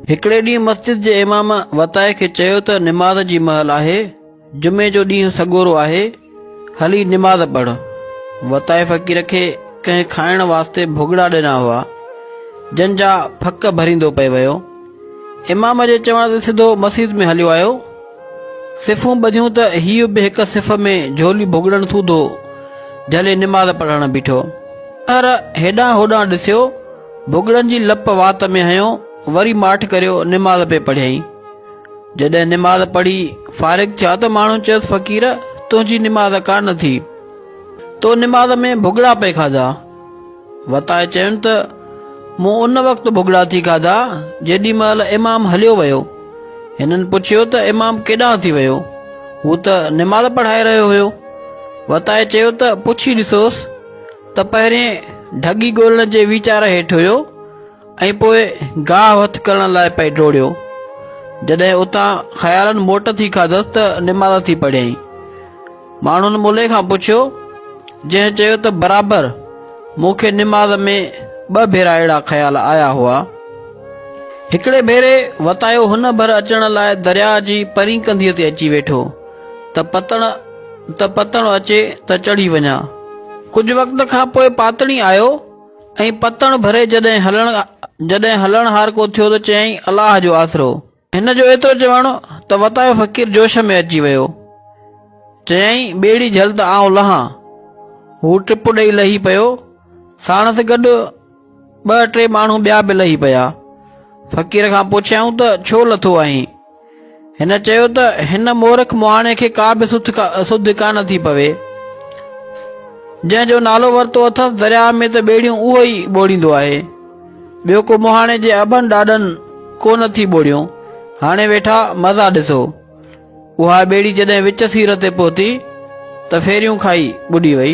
هڪڙي ڏينهن مسجد جي امام وتائي کي چيو ته نماز جي مهل آهي، جمعي جو ڏينهن سڳورو آهي، هلي نماز پڙهه. وتائي فقير کي ڪنهن کائڻ واسطي ڀڳڙا ڏنا هئا، جن جا ڦڪ ڀريندو پئي ويو. امام جي چوڻ تي سڌو مسيت ۾ هليو آيو. صفون ٻڌيون ته هيء به هڪ صف ۾ جهولي ڀڳڙن سوڌو جهلي نماز پڙهڻ بيٺو. هر هيڏانهن هوڏانهن ڏسيو، ڀڳڙن جي لپ وات ۾ هنيو، وري ماٺ ڪريو نماز پئي پڙهيائين. جڏهن نماز پڙهي فارغ ٿيا ته ماڻهن چيس فقير تنهنجي نماز ڪا نه ٿي. تو نماز ۾ ڀڳڙا پئي کاڌا. وتائي چين ته مون ان وقت ڀڳڙا ٿي کاڌا جيڏي مهل امام هليو ويو. هنن پڇيو ته امام ڪيڏانهن ٿي ويو؟ هو ته نماز پڙهائي رهيو هيو. وتائي چيو ته پڇي ڏسوس ته پهرين ڍڳي ڳولڻ جي ويچار هيٺ هيو. ۽ پوء گاهه هٿ ڪرڻ لاء پئي ڊوڙيو. جڏهن اتان خيالن موٽ ٿي کاڌس ته نماز ٿي پڙهيائين. ماڻهن مولي کان پڇيو، جنهن چيو ته برابر مون کي نماز ۾ ٻه ڀيرا اهڙا خيال آيا هئا. هڪڙي ڀيري وتايو هن ڀر اچڻ لاء درياء جي پرين ڪنڌيء تي اچي ويٺو ته پتڻ ته پتڻ اچي ته چڙهي وڃان. ڪجهه وقت کان پوء پاتڻي آيو. ۽ پتڻ ڀري جڏهن هلڻ جڏهن هلڻ هارڪو ٿيو ته چيائين الله جو آسرو. هن جو ايترو چوڻ ته وتايو فقير جوش ۾ اچي ويو. چيائين ٻيڙي جهل ته آئون لهان. هو ٽپ ڏئي لهي پيو. ساڻس گڏ ٻه ٽي ماڻهو ٻيا به لهي پيا. فقير کان پڇيائون ته ڇو لٿو آهين؟ هن چيو ته هن مورک مهاڻي کي ڪا به سڌ ڪانه ٿي پوي. جنهن جو نالو ورتو اٿس درياهه ۾ ته ٻيڙيون اهو ئي ٻوڙيندو آهي. ٻيو ڪو مهاڻي جي ابن ڏاڏن ڪو نه ٿي ٻوڙيو. هاڻي ويٺا مزا ڏسو. اها ٻيڙي جڏهن وچ سير تي پهتي ته ڦيريون کائي ٻڏي وئي.